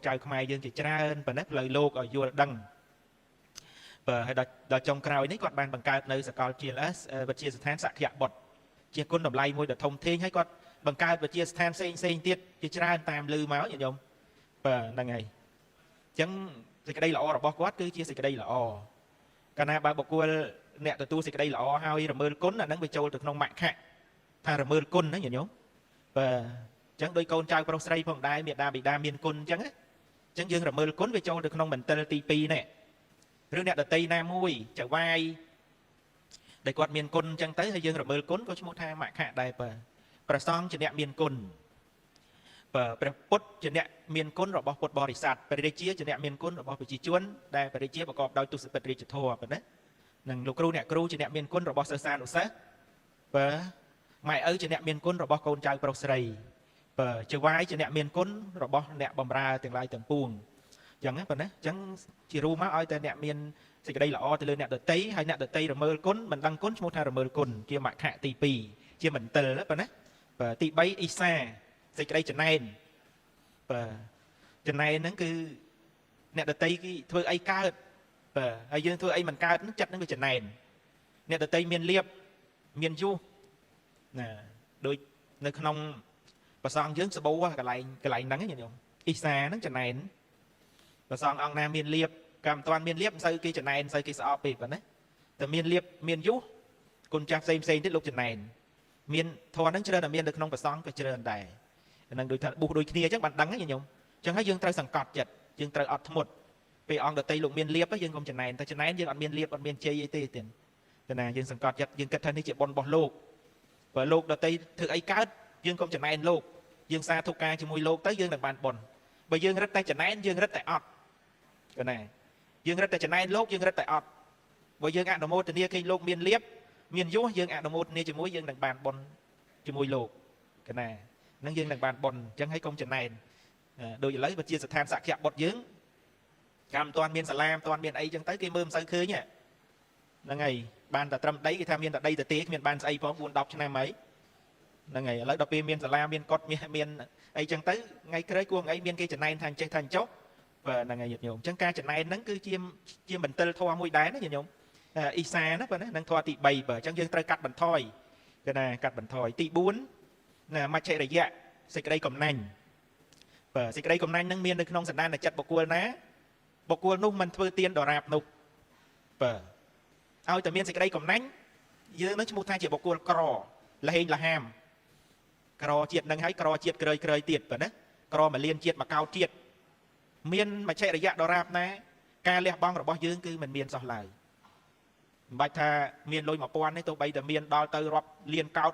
ចៅខ្មែរយើងជាច្រើនប៉ុណ្ណេះផ្លូវលោកឲ្យយល់ដឹងបាទហើយដល់ចុងក្រោយនេះគាត់បានបង្កើតនៅសាកល GLS វិទ្យាស្ថានសក្យបុត្រជាគុណតម្លៃមួយដ៏ធំធេងហើយគាត់បង្កើតវិទ្យាស្ថានផ្សេងផ្សេងទៀតជាច្រើនតាមឮមកញាតិញោមបាទហ្នឹងហើយអញ្ចឹងសេចក្តីល្អរបស់គាត់គឺជាសេចក្តីល្អកាលណាបើបុគ្គលអ្នកទទួលសេចក្តីល្អហើយរមើលគុណអាហ្នឹងវាចូលទៅក្នុងមគ្គថារមើលគុណណាញាតិញោមបាទអញ្ចឹងដោយកូនចៅប្រុសស្រីផងដែរមេដាបិតាមានគុណអញ្ចឹងណាអញ្ចឹងយើងរមើលគុណវាចូលទៅក្នុងមន្ទិលទី2នេះឬអ្នកដតីណាមួយចៅវាយដែលគាត់មានគុណអញ្ចឹងទៅហើយយើងរមើលគុណក៏ឈ្មោះថាមគ្គដែរបាទព្រះសង្ឃជាអ្នកមានគុណបាទព្រះពុទ្ធជាអ្នកមានគុណរបស់ពុទ្ធបរិស័ទព្រះរាជាជាអ្នកមានគុណរបស់ប្រជាជនដែលព្រះរាជាប្រកបដោយទុស្សពិតរាជធម៌ប៉ុណ្ណានិងលោកគ្រូអ្នកគ្រូជាអ្នកមានគុណរបស់សិស្សានុសិស្សបាទម៉ែឪជាអ្នកមានគុណរបស់កូនចៅប្រុសស្រីបាទចៅវាយជាអ្នកមានគុណរបស់អ្នកបម្រើទាំងឡាយទាំងពួងអញ្ចឹងណាប៉ុណ្ណាអញ្ចឹងជារួមមកឲ្យតែអ្នកមានសេចក្តីល្អទៅលើអ្នកដតីហើយអ្នកដតីរមើលគុណមិនដឹងគុណឈ្មោះថារមើលគុណជាមគ្គទី2ជាមន្ទិលប៉ុណ្ណាបាទទី3អ៊ីសាសេចក្តីចំណែនបាទចំណែនហ្នឹងគឺអ្នកដតីគេធ្វើអីកើតបាទហើយយើងធ្វើអីមិនកើតហ្នឹងចិត្តហ្នឹងវាចំណែនអ្នកដតីមានលៀបមានយុះណាដូចនៅក្នុងប្រសងយើងសបោកន្លែងហ្នឹងញាតិញោមអ៊ីសាហ្នឹងចំណែនប្រសងអង្គណាមានលៀបកម្មមិនទាន់មានលៀបមិនសូវគេចំណែនមិនសូវគេស្អប់ទេប៉ុណ្ណាតែមានលៀបមានយុះគុណចាស់ផ្សេងផ្សេងទៀតលោកចំណែនមានធម៌ហ្នឹងច្រើនតែមាននៅក្នុងប្រសងក៏ច្រើនដែរហ្នឹងដូចថាបុះដូចគ្នាអញ្ចឹងបានដឹងញាតិញោមអញ្ចឹងហើយយើងត្រូវសង្កត់ចិត្តយើងត្រូវអត់ធ្មត់ពេលអង្គដតីលោកមានលៀបយើងកុំចំណែនតែចំណែនយើងអត់មានលៀបអត់មានជ័យអីទេទៀតតែណាយើងសង្កត់ចិត្តយើងគិតថានេះជាបុណ្យរបស់លោកបើលោកដតីធ្វើអីកើតយើងកុំចំណែនលោកយើងសាធុការជាមួយលោកទៅយើងនឹងបានបុណ្យបើយើងរឹតតែចំណែនយើងរឹតតែអត់កណាយើងរឹតតែចំណែនលោកយើងរឹតតែអត់បើយើងអនុមោទនាឃើញលោកមានលៀបមានយុះយើងអនុមោទនាជាមួយយើងនឹងបានបុណ្យជាមួយលោកកណានឹងយើងនឹងបានបុណ្យអញ្ចឹងហើយកុំចំណែនដូចឥឡូវវិទ្យាស្ថានសក្យបុត្រយើងកម្មមិនទាន់មានសាលាមិនទាន់មានអីចឹងទៅគេមើលមិនសូវឃើញហ្នឹងហើយបានតែត្រឹមដីគេថាមានតែដីទៅទេគ្មានបានស្អីផង4 10ឆ្នាំហើយហ្នឹងហើយឥឡូវដល់ពេលមានសាលាមានកុដមានអីចឹងទៅថ្ងៃក្រោយគួរថ្ងៃមានគេចំណែនថាចេះថាចុះបាទហ្នឹងហើយញាតិញោមអញ្ចឹងការចំណែនហ្នឹងគឺជាមន្ទិលធម៌មួយដែរណាញាតិញោមអ៊ីសាណាបាទហ្នឹងធម៌ទី3បាទអញ្ចឹងយើងត្រូវកាត់បន្ថយគេណាកាត់បន្ថយទី4ណាមច្ឆរិយៈសេចក្តីកំណាញ់បាទសេចក្តីកំណាញ់ហ្នឹងមាននៅក្នុងសន្តានចិត្តបុគ្គលណាបុគ្គលនោះមិនធ្វើទានដរាបនោះបាទឲ្យតែមានសេចក្តីកំណាញ់យើងនឹងឈ្មោះថាជាបុគ្គលក្រលហេងលហាមក្រជាតិនឹងហើយក្រជាតិក្រើយទៀតបាទណាក្រមួយលានជាតិមួយកោតជាតិមានមច្ឆរិយៈដរាបណាការលះបង់របស់យើងគឺមិនមានសោះឡើយមិនបាច់ថាមានលុយ1000នេះទោះបីតែមានដល់ទៅរាប់លានកោត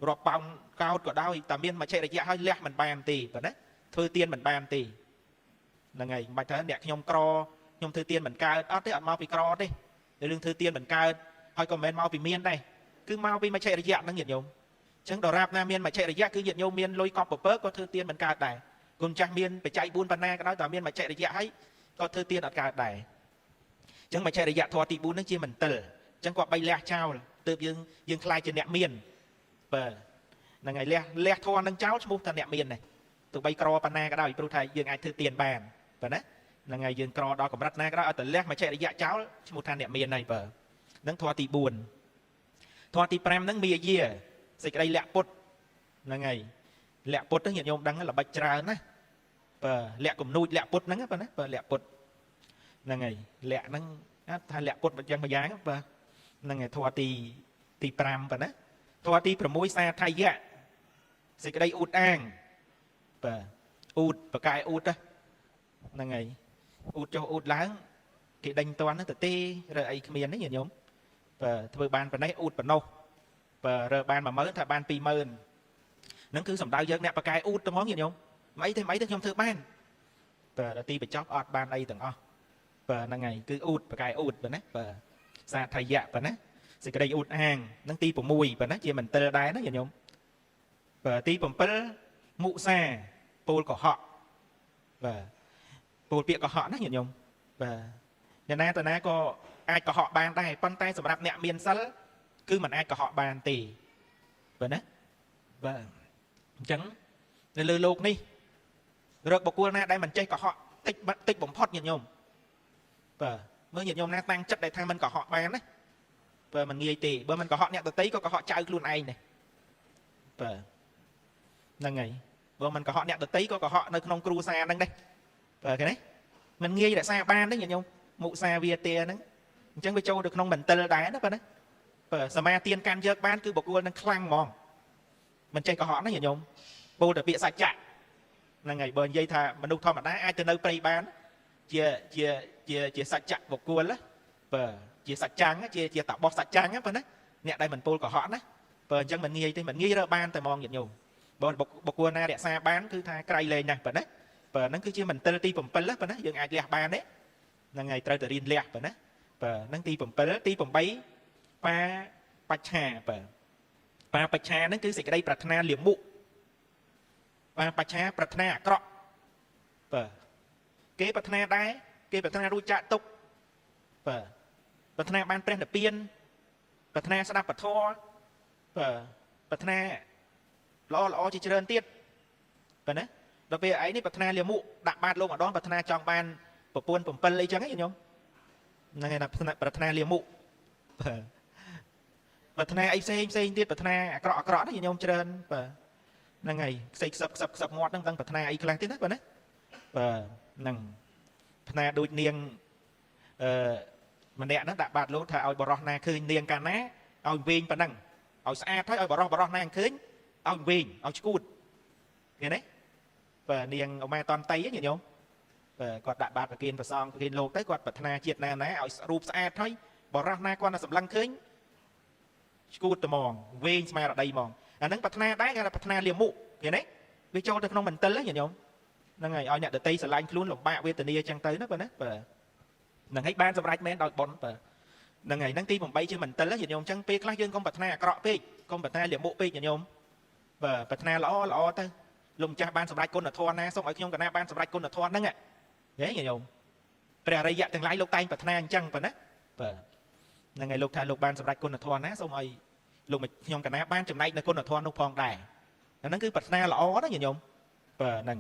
រាប់ប៉ោនកោតក៏ដោយតែមានមច្ឆរិយៈហើយលះមិនបានទេបាទណាធ្វើទានមិនបានទេហ្នឹងហើយមិនបាច់ថាអ្នកខ្ញុំក្រខ្ញុំធ្វើទានមិនកើតអត់ទេអត់មកពីក្រទេរឿងធ្វើទានមិនកើតហើយក៏មិនមែនមកពីមានដែរគឺមកពីមច្ឆរិយៈហ្នឹងញាតិញោមអញ្ចឹងដរាបណាមានមច្ឆរិយៈគឺញាតិញោមមានលុយកប់ពពើក៏ធ្វើទានមិនកើតដែរគុណចាស់មានបច្ច័យ4បណ្ណាក៏ដោយតែមានមច្ឆរិយៈហើយក៏ធ្វើទានអត់កើតដែរអញ្ចឹងមច្ឆរិយៈធម៌ទី4ហ្នឹងជាមន្ទិលអញ្ចឹងគាត់បីលះចោលទើបយើងខ្លាចជាអ្នកមានបាទហ្នឹងហើយលះធម៌ហ្នឹងចោលឈ្មោះថាអ្នកមានដែរទោះបីក្របណ្ណាក៏ដោយព្រោះថាយើងអាចធ្វើទានបានបាទណាហ្នឹងហើយយើងក្រដល់កម្រិតណាក៏ដោយឲ្យតែលះមច្ឆរិយៈចោលឈ្មោះថាអ្នកមានហើយបើហ្នឹងធម៌ទី4ធម៌ទី5ហ្នឹងមាយាសេចក្តីលាក់ពុតហ្នឹងហើយលាក់ពុតហ្នឹងញាតិញោមដឹងល្បិចច្រើនណាបាទលាក់គំនូចលាក់ពុតហ្នឹងបាទណាបាទលាក់ពុតហ្នឹងហើយលាក់ហ្នឹងថាលាក់ពុតយ៉ាងមួយយ៉ាងបាទហ្នឹងហើយធម៌ទី5បាទណាធម៌ទី6សាថយៈសេចក្តីអួតអាងបាទអួតបកាយអួតហ្នឹងហើយអួតចុះអួតឡើងគេដេញតន់ទៅទេរើអីគ្មានទេញាតិញោមបាទធ្វើបានប៉ុណ្ណេះអួតប៉ុណ្ណោះបើរើបាន10000ថាបាន20000ហ្នឹងគឺសំដៅយើងអ្នកបកាយអួតទៅហ្មងញាតិញោមមិនអីទេមិនអីទេខ្ញុំធ្វើបានបាទដល់ទីបញ្ចប់អត់បានអីទាំងអស់បាទហ្នឹងហើយគឺអួតបកាយអួតបាទណាបាទសាថយៈបាទណាសេចក្តីអួតអាងហ្នឹងទី6បាទណាជាមន្ទិលដែរណាញាតិញោមបាទទី7មុសាពោលកុហកបាទពោលពាក្យកុហកណាញាតិញោមបាទអ្នកណាតាណាក៏អាចកុហកបានដែរប៉ុន្តែសម្រាប់អ្នកមានសិលគឺមិនអាចកុហកបានទេបាទណាបាទអញ្ចឹងនៅលើលោកនេះ រកបុគ្គលណាដែលមិនចេះកុហកតិចតិចបំផុតញាតិញោមបាទមើលញាតិញោមណាតាំងចិត្តដែលថាមិនកុហកបានណាបើមិនងាយទេបើមិនកុហកអ្នកដទៃក៏កុហកចៅខ្លួនឯងដែរបាទហ្នឹងហើយបើមិនកុហកអ្នកដទៃក៏កុហកនៅក្នុងគ្រួសារហ្នឹងដែរបាទឃើញទេមិនងាយរក្សាបានទេញាតិញោមមុសាវាទាហ្នឹងអញ្ចឹងវាចូលទៅក្នុងមន្ទិលដែរណាបាទណាបាទសមាទានកាន់យកបានគឺបុគ្គលនឹងខ្លាំងហ្មងមិនចេះកុហកណាញាតិញោមពោលតែពាក្យសច្ចៈហ្នឹងហើយបើនិយាយថាមនុស្សធម្មតាអាចទៅនៅព្រៃបានជាជាជាជាសច្ចៈបុគ្គលណាបាទជាសច្ចាំងជាតបោះសច្ចាំងណាបាទណាអ្នកដែលមិនពោលកុហកណាបើអញ្ចឹងមិនងាយទេមិនងាយរើបានតែហ្មងញាតិញោមបើបុគ្គលណារក្សាបានគឺថាក្រៃលែងណាស់បាទណាបាទហ្នឹងគឺជាមន្ទិលទី7ណាបាទណាយើងអាចលះបានទេហ្នឹងហើយត្រូវតែរៀនលះបាទណាបាទហ្នឹងទី7ទី8បាបច្ឆាបាទបាបច្ឆាហ្នឹងគឺសេចក្តីប្រាថ្នាលាមុបាបច្ឆាប្រាថ្នាអាក្រក់បាទគេប្រាថ្នាដែរគេប្រាថ្នារួចចាក់ទុកបាទប្រាថ្នាបានព្រះនិព្វានប្រាថ្នាស្ដាប់ពធបាទប្រាថ្នាល្អល្អជាច្រើនទៀតបាទណាដល់ពេលឯងនេះប្រាថ្នាលាមុដាក់បាតលោកម្ដងប្រាថ្នាចង់បានប្រពន្ធ7អីចឹងហ៎ញោមហ្នឹងហើយណាប្រាថ្នាលាមុបាទប្រាថ្នាអីផ្សេងផ្សេងទៀតប្រាថ្នាអាក្រក់អាក្រក់ណាញោមច្រើនបាទហ្នឹងហើយខ្សែខ្សឹបខ្សឹបខ្សឹបមាត់ហ្នឹងដឹងប្រាថ្នាអីខ្លះទៀតណាបាទណាបាទហ្នឹងប្រាថ្នាដូចនាងអឺម្នាក់ហ្នឹងដាក់បាតលោកថាឲ្យបរោះណាឃើញនាងកាលណាឲ្យវែងប៉ុណ្ណឹងឲ្យស្អាតហើយឲ្យបរោះបរោះណាឃើញឲ្យវែងឲ្យឈួតឃើញទេបាទនាងអមាតន្តីញាតិញោមបាទគាត់ដាក់បាតប្រគិនប្រសងប្រគិនលោកទៅគាត់ប្រាថ្នាជាតិណាណាឲ្យរូបស្អាតហើយបរោះណាគាត់តែសម្លឹងឃើញឈួតត្មងវែងស្មារតីហ្មងអាហ្នឹងប្រាថ្នាដែរគេថាប្រាថ្នាលាមុឃើញទេវាចូលទៅក្នុងមន្ទិលញាតិញោមហ្នឹងហើយឲ្យអ្នកដតីស្រឡាញ់ខ្លួនលំបាកវេទនាចឹងទៅណាបាទណាបាទហ្នឹងហើយបានសម្រេចមែនដោយបុណ្យបាទហ្នឹងហើយហ្នឹងទី8ជាមន្ទិលញាតិញោមចឹងពេលខ្លះយើងកុំប្រាថ្នាអាក្រក់ពេកកុំប្រាថ្នាលាមុពេកញាតិញោមបាទប្រាថ្នាល្អល្អទៅលោកម្ចាស់បានសម្រេចគុណធម៌ណាសូមឲ្យខ្ញុំកណាបានសម្រេចគុណធម៌ហ្នឹងហ៎ញាតិញោមព្រះអរិយៈទាំងឡាយលោកតែងប្រាថ្នាអញ្ចឹងបាទណាបាទហ្នឹងហើយលោកថាលោកបានសម្រេចគុណធម៌ណាសូមឲ្យលោកខ្ញុំកណាបានចំណែកនៅគុណធម៌នោះផងដែរអាហ្នឹងគឺប្រាថ្នាល្អណាញាតិញោមបាទហ្នឹង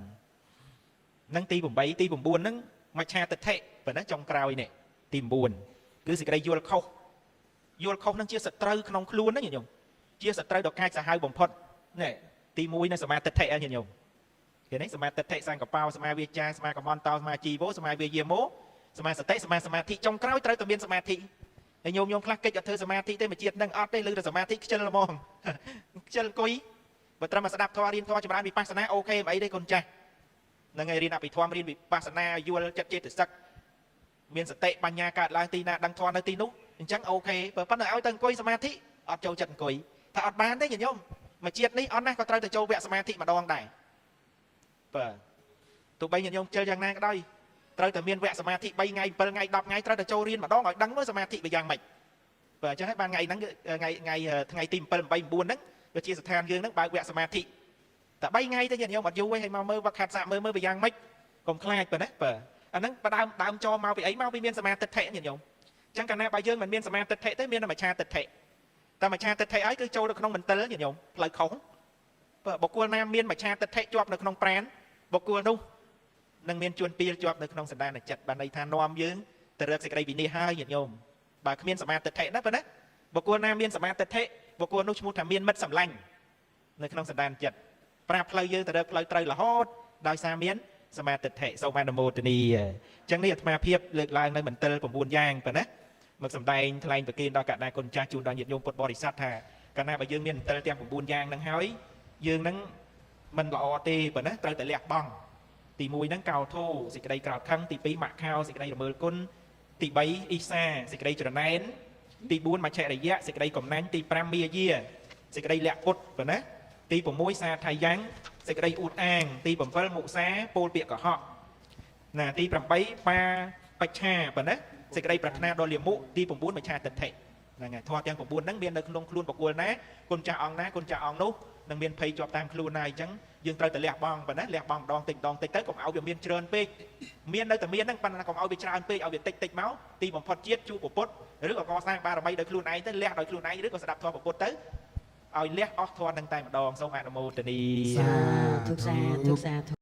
ហ្នឹងទី8ទី9ហ្នឹងមច្ឆាទិដ្ឋិបាទណាចុងក្រោយនេះទី9គឺសេចក្តីយល់ខុសយល់ខុសហ្នឹងជាសត្រូវក្នុងខ្លួនណាញាតិញោមជាសត្រូវដ៏កាចសាហាវបំផុតនេះទី1នៅសមាទិដ្ឋិញាតិញោមគេនេះសមាទិដ្ឋិសង្កបោសមាវាចាសមាកមន្តោសមាជីវោសមាវាយាមោសមាសតិសមាសមាធិចុងក្រោយត្រូវតែមានសមាធិហើយញោមញោមខ្លះកិច្ចអត់ធ្វើសមាធិទេមួយជាតិនឹងអត់ទេឬតែសមាធិខ្ជិលហ្មងខ្ជិលអង្គុយបើត្រឹមតែស្ដាប់ធម៌រៀនធម៌ចម្រើនវិបស្សនាអូខេមិនអីទេកូនចាស់ហ្នឹងហើយរៀនអភិធម្មរៀនវិបស្សនាយល់ចិត្តចេតសិកមានសតិបញ្ញាកើតឡើងទីណាដឹងធម៌នៅទីនោះអញ្ចឹងអូខេបើប៉ុន្តែឲ្យទៅអង្គុយសមាធិអត់ចូលចិត្តអង្គុយថាអត់បានទេញោមមួយជាតិនេះអត់ណាស់ក៏ត្រូវតែចូលវគ្គសមាធិម្ដងដែរបាទទោះបីញាតិញោមជិលយ៉ាងណាក៏ដោយត្រូវតែមានវគ្គសមាធិ3ថ្ងៃ7ថ្ងៃ10ថ្ងៃត្រូវតែចូលរៀនម្ដងឲ្យដឹងមើលសមាធិវាយ៉ាងម៉េចបាទអញ្ចឹងហើយបានថ្ងៃហ្នឹងថ្ងៃថ្ងៃថ្ងៃទី7 8 9ហ្នឹងវាជាស្ថានយើងហ្នឹងបើកវគ្គសមាធិតែ3ថ្ងៃទេញាតិញោមអត់យូរទេហើយមកមើលវគ្គខាត់សាកមើលមើលវាយ៉ាងម៉េចកុំខ្លាចបាទណាបាទអាហ្នឹងដើមដើមចមកពីអីមកពីមានសមាទិដ្ឋិញាតិញោមអញ្ចឹងកាលណាបើយើងមិនមានសមាទិដ្ឋិទេមានតែមច្ឆាទិដ្ឋិតែមច្ឆាទិដ្ឋិហើយគឺចូលទៅក្នុងមន្ទិលញាតិញោមផ្លូវខុសបើបុគ្គលណាមានមច្ឆាទិដ្ឋិជាប់នៅក្នុងប្រាណបុគ្គលនោះនឹងមានជួនពីលជាប់នៅក្នុងសន្តានចិត្តបានន័យថានាំយើងទៅរកសេចក្តីវិនិច្ឆ័យហើយញាតិញោមបើគ្មានសមាទិដ្ឋិណាបាទណាបុគ្គលណាមានសមាទិដ្ឋិបុគ្គលនោះឈ្មោះថាមានមិត្តសម្លាញ់នៅក្នុងសន្តានចិត្តប្រាប់ផ្លូវយើងទៅរកផ្លូវត្រូវរហូតដោយសារមានសមាទិដ្ឋិសូមអនុមោទនាអញ្ចឹងនេះអាត្មាភាពលើកឡើងនៅមន្ទិល9យ៉ាងបាទណាមកសម្ដែងថ្លែងប្រគេនដល់កណ្ដាគុណចាស់ជូនដល់ញាតិញោមពុទ្ធបរិស័ទថាកាលណាបើយើងមានមន្ទិលទាំង9យ៉ាងហ្នឹងហើយយើងហ្នឹងមិនល្អទេបាទណាត្រូវតែលះបង់ទី1ហ្នឹងកោធោសេចក្តីក្រោធខឹងទី2មគ្ខោសេចក្តីរមើលគុណទី3អ៊ីសាសេចក្តីច្រណែនទី4មច្ឆរិយៈសេចក្តីកំណាញ់ទី5មាយាសេចក្តីលាក់ពុតបាទណាទី6សាថៃយ៉ាងសេចក្តីអួតអាងទី7មុសាពោលពាក្យកុហកណាទី8បាបច្ឆាបាទណាសេចក្តីប្រាថ្នាដ៏លាមុទី9មច្ឆាទិដ្ឋិហ្នឹងហើយធម៌ទាំង9ហ្នឹងមាននៅក្នុងខ្លួនបុគ្គលណាគុណចាស់អង្គណាគុណចាស់អង្គនោះនឹងមានភ័យជាប់តាមខ្លួនណាអញ្ចឹងយើងត្រូវតែលះបង់បាទណាលះបង់ម្ដងតិចម្ដងតិចទៅកុំឲ្យវាមានច្រើនពេកមាននៅតែមានហ្នឹងប៉ុន្តែកុំឲ្យវាច្រើនពេកឲ្យវាតិចតិចមកទីបំផុតជាតិជួបពុទ្ធឬក៏កសាងបារមីដោយខ្លួនឯងទៅលះដោយខ្លួនឯងឬក៏ស្ដាប់ធម៌ពុទ្ធទៅឲ្យលះអស់ធម៌នឹងតែម្ដងសូមអនុមោទនា សាធុសាធុសាធុ។